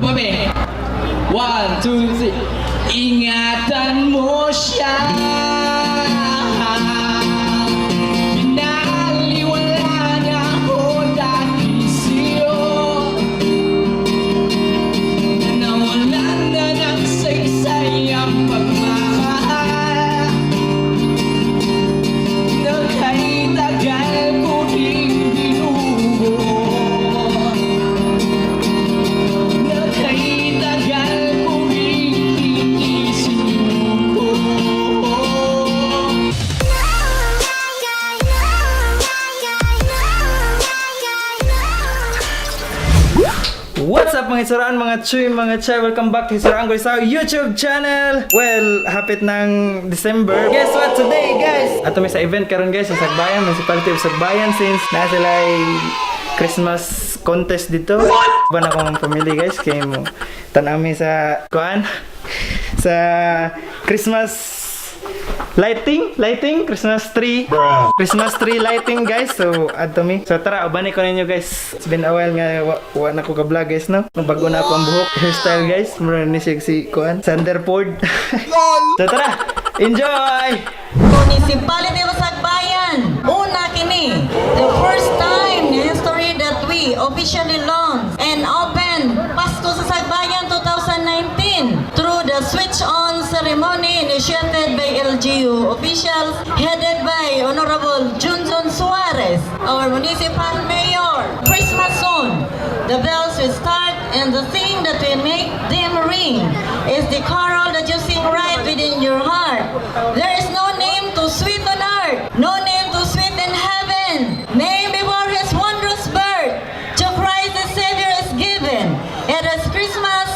Mami. One, two, three. Ingatan mo siya. Binaliwala niya ako dahil sa'yo. Nawalan na ng saysay ang pagmamahal na kay tagal ko ring binubuo, na kay tagal ko ring isinuko. What's up, mga Hisuraan, mga Chuy, mga Chay? Welcome back to Hisuraan sa YouTube channel! Well, hapit ng December. Guess what today, guys? Ato may sa event karon, guys, sa Sagbayan, Municipality of Sagbayan, since naa sila Christmas contest dito. What? Ba na akong family, guys, kay mo tanami sa kuan sa Christmas lighting, lighting, Christmas tree. Christmas tree lighting, guys. So, adto mi. So, tara, ubanin ko ninyo, guys. It's been a while nga wa na ko ka-vlog, guys, no? Bago na ako ang buhok. Hairstyle, guys. Mura ni siya si kuan, Sanderford. So, tara! Enjoy! Municipality of Sagbayan. Una kini, the first time in history that we officially launched and opened Pasko sa Sagbayan 2019 through the switch-on ceremony initiated by LGU officials headed by Honorable Junjun Suarez, our municipal mayor. Christmas soon, the bells will start, and the thing that will make them ring is the carol that you sing right within your heart. There is no name too sweet on earth, no name too sweet in heaven. Name before his wondrous birth, to Christ the Savior is given. It is Christmas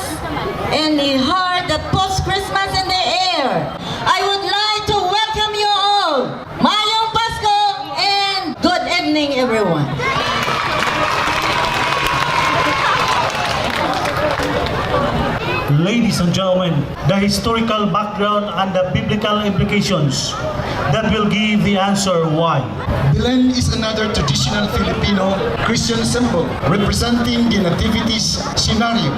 in the heart that puts Christmas in the air. I would like to welcome you all. Maayong Pasko and good evening, everyone. Ladies and gentlemen, the historical background and the biblical implications that will give the answer why. Belen is another traditional Filipino Christian symbol representing the nativity scenario.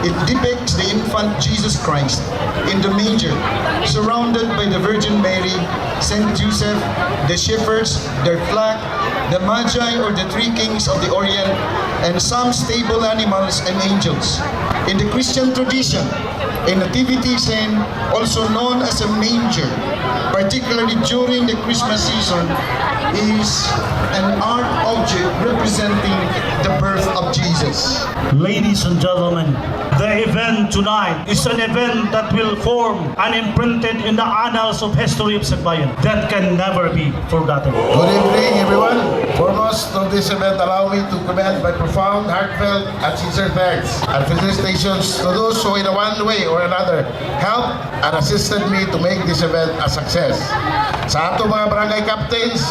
It depicts the infant Jesus Christ in the manger, surrounded by the Virgin Mary, Saint Joseph, the shepherds, their flock, the Magi or the three kings of the Orient, and some stable animals and angels. In the Christian tradition, a nativity scene, also known as a manger, particularly during the Christmas season, is an art object representing the birth of Jesus. Ladies and gentlemen, the event tonight is an event that will form and imprinted in the annals of history of Sagbayan that can never be forgotten. Good evening, everyone. Foremost of this event, allow me to commend my profound, heartfelt, and sincere thanks and felicitations to those who, in one way or another, helped and assisted me to make this event a success. Sa ato mga barangay captains,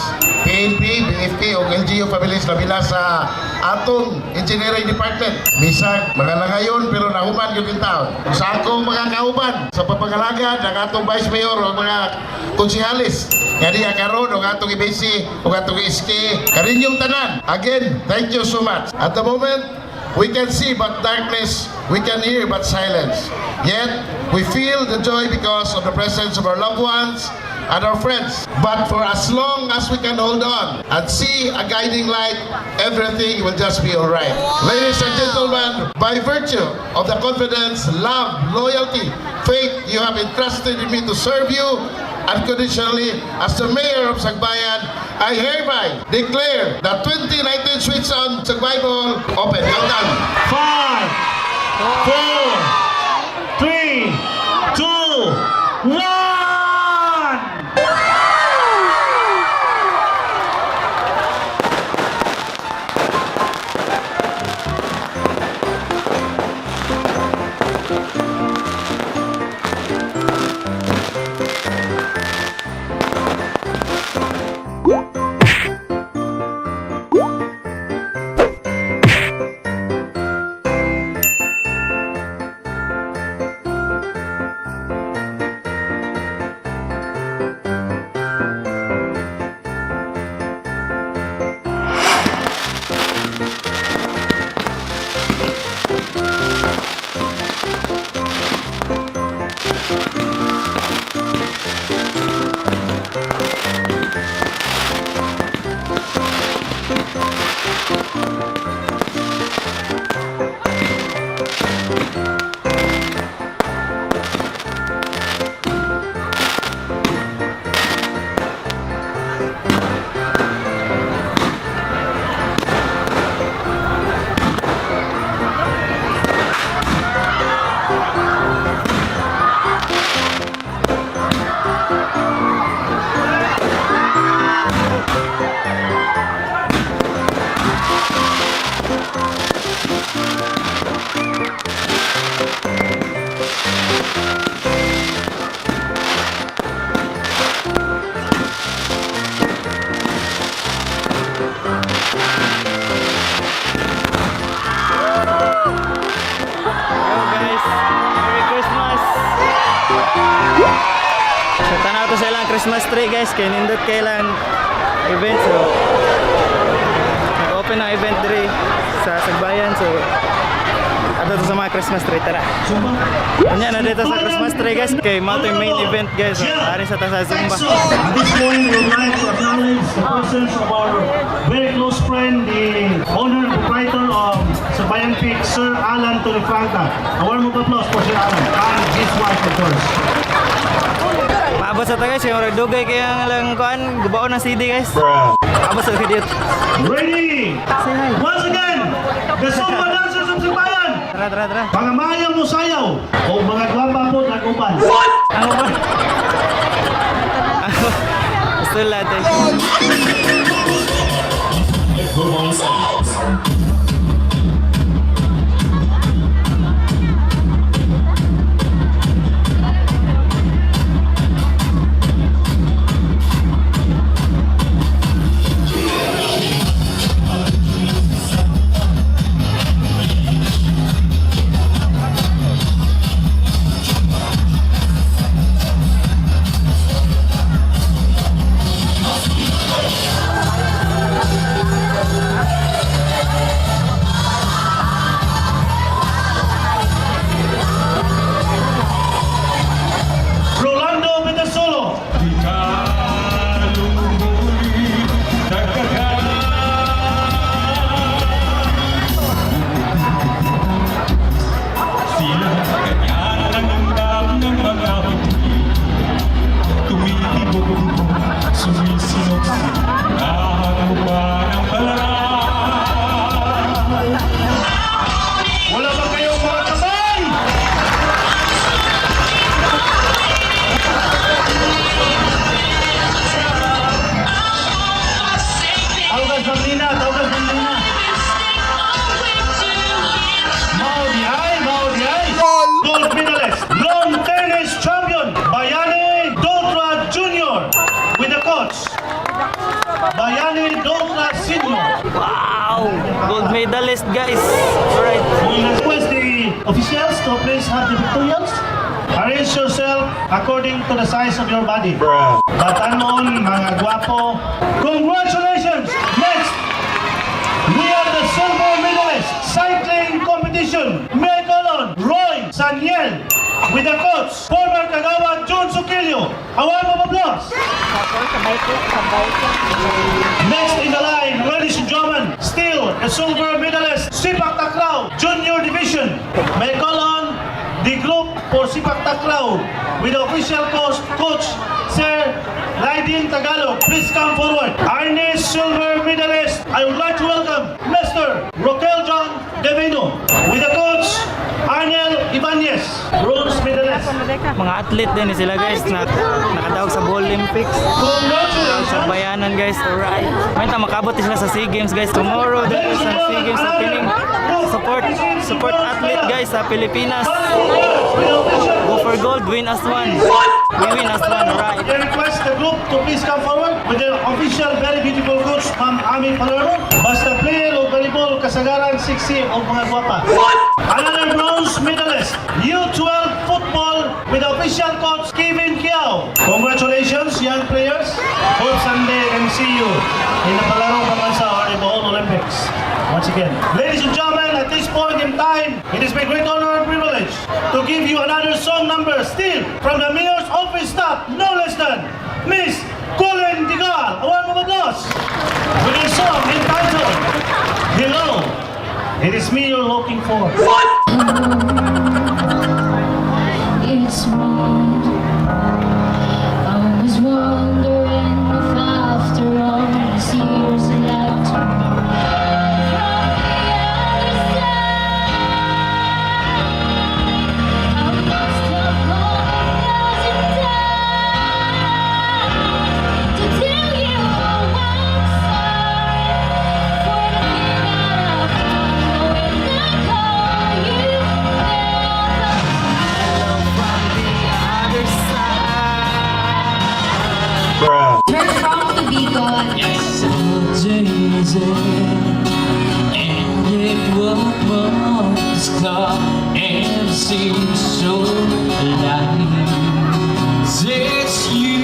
PNP, BFP, o LGU families, labi na sa atong engineering department. Bisag mga langayon pero nahuman gyud in taon. Sa akong mga kauban sa pagpangalagad ang atong vice mayor o mga konsehalis nga diya karon ug atong EBC ug atong SK kaninyong tanan. Again, thank you so much. At the moment, we can see but darkness, we can hear but silence. Yet, we feel the joy because of the presence of our loved ones and our friends. But for as long as we can hold on and see a guiding light, everything will just be all right. Ladies and gentlemen, by virtue of the confidence, love, loyalty, faith you have entrusted in me to serve you unconditionally as the mayor of Sagbayan, I hereby declare the 2019 Switch On Sagbayan Bohol open. Countdown. Five, four, three, two, one! Christmas tree, guys, kay nindot kailan event, so nag-open ang event diri sa Sagbayan, so ato to sa mga Christmas tree, tara. Kanya na dito sa Christmas tree, guys, kay mao to yung main event, guys. So, ari sa ta sa Zumba. At this point, we would like to acknowledge the presence of our very close friend, the owner and proprietor of Sagbayan Peak, Sir Alan Torifranca. A warm of applause for Sir Alan and his wife, of course. Maabot sa ta, guys, kay murag dugay kay ang lang kuan, gubaon ng CD, guys. Abot sa video. Ready? Once again, the Zumba Dancers of Sagbayan! Tara, tara, tara. Mga maayo mo sayaw o mga gwapa po nag-uban. Ang uban. Gusto lahat eh. Rolando Petasolo. Sila ganyan ang undap ng mga huli. Tumitibok-tibok, sumisinok, nakakagupa ng palaran. Wala ba kayong mga kamay? Tawgas ng Nina, tawgas ng Nina. Mao di ay, mao di ay. Gold medalist, lawn tennis champion, Bayani Dotra Jr. with the coach, Bayani Dotra Sr. Wow! Gold medalist, guys. Alright. We request the officials to please have the pictorials. Arrange yourself according to the size of your body. Batanon, mga gwapo. Congratulations! Next, we have the silver medalist cycling competition. May I call on Roy Saniel with the coach, former Kagawa Jun Sukilio. A warm of applause. Next in the line, ladies and gentlemen, still a silver medalist, Sipak Takraw, Junior Division. May I call on the group for Sipak Takraw with the official coach, Coach Sir Laidin Tagalog. Please come forward. Arne silver medalist, I would like to welcome Mr. Roquel John Devino with the coach, Arnel Ibanez, bronze medalist. Mga athlete din sila, guys, na nakadaog sa Olympics. Congratulations! Sa bayanan, guys. Alright. May ta makabot sila sa SEA Games, guys. Tomorrow there is sa SEA Games opening. Support support athlete, guys, sa Pilipinas. Go for gold, win as one. We win as one, alright. I request the group to please come forward with their official very beautiful coach, Ma'am Ami Palermo. Basta player o volleyball, kasagaran 60 o mga gwapa. Another bronze medalist, U12 football with official coach Kevin Kiao. Congratulations, young players. Hope someday I can see you in the Palarong Pambansa or in the Bohol Olympics. Once again, ladies and gentlemen, at this point in time, it is my great honor and privilege to give you another song number still from the mayor's office staff, no less than Miss Colin Digal. A warm of applause with a song entitled "Hello. It is me you're looking for." It's me. I was wondering if after all these years I like to know from the other side. I must have called 1,000 times to tell you I'm sorry for the thing that I've done. When I call you, never. Other side. Turn from to be gone. Daisy, and it was clock and seems so alive. It's you.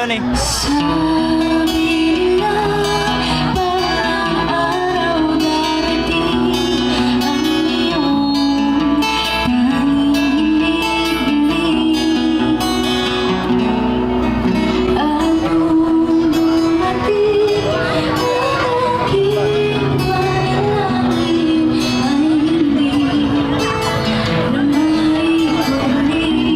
ni. Sabi nila, balang araw darating ang iyong tanging hinihiling. At kung dumating ang aking panalangin ay hindi na maibalik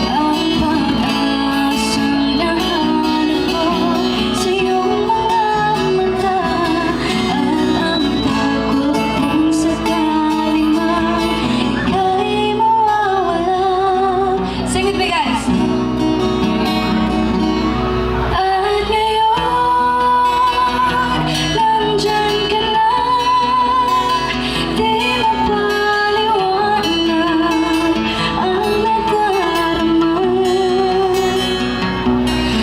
ang pag-asang nahanap ko sa iyong mga mata at ang takot kung sakali man ika'y mawawala. Sing with me, guys! At ngayon, nandyan ka na. Di mapaliwanag ang nadarama.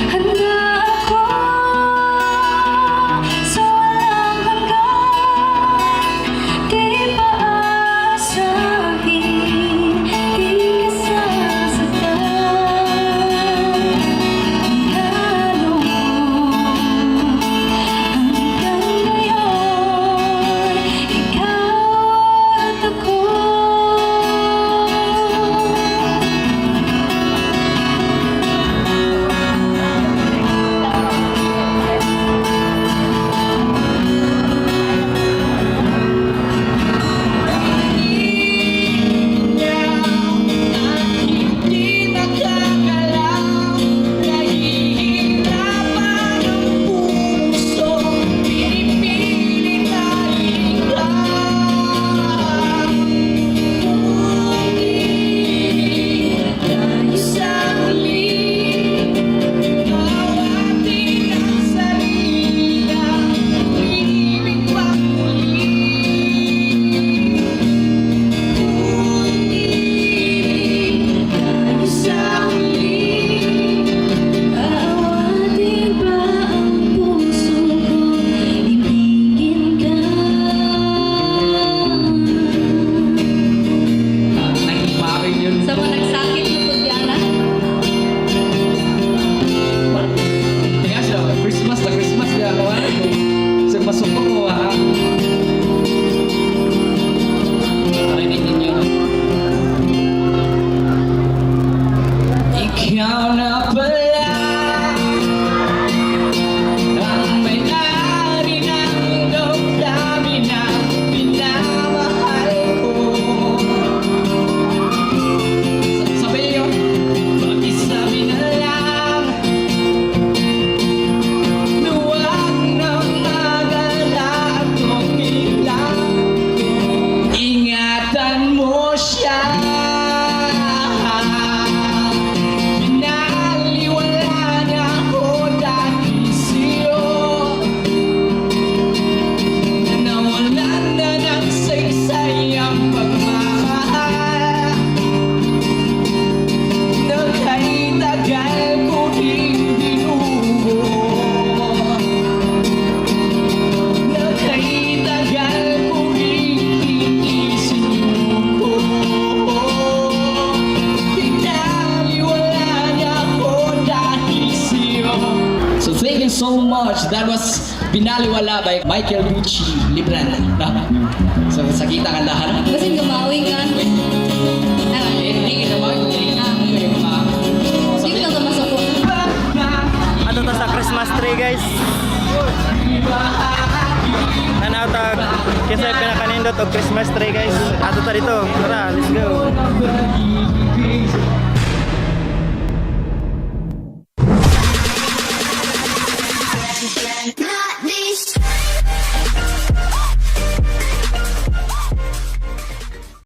Handa ako sa walang hanggan. Di pa aasahin, di ka sasaktan. Hanggang noon, hanggang ngayon, ikaw at ako. Hindi nakakaalam, nahihirapan ang puso, pinipilit na ikaw. Ngunit tayo sa muli, awatin ang sarili na ibig pang muli. Ngunit tayo sa muli, Aawatin ba ang puso ko? Ibigin ka. Sa mga nagsakit na po Diana. Tingnan siya, Christmas na Christmas niya ako. Sa masuko ko ha. Marinig ninyo. Ikaw na pala ang may-ari ng damdamin na minamahal ko. Sabi niyo, pakisabi na lang na huwag na mag-alala at okay lang. Ingatan mo siya. Binaliwala niya ako dahil sa'yo. Na nawalan na ng saysay ang pagmamahal na kay tagal ko rin binuo, na kay tagal ko rin hindi sinuko. Binaliwala niya ako dahil sa'yo. So thank you so much. That was Binaliwala by Michael Gucci Libran. No? So sakita ka lahat. Kasi gumawi ka. Ah, Eh, hindi ka naman. Hindi ka Hindi ka masuko. Ato ta sa Christmas tree, guys. Tanaw tag kinsa pinakanindot og Christmas tree, guys. Ato ta dito. Tara, let's go.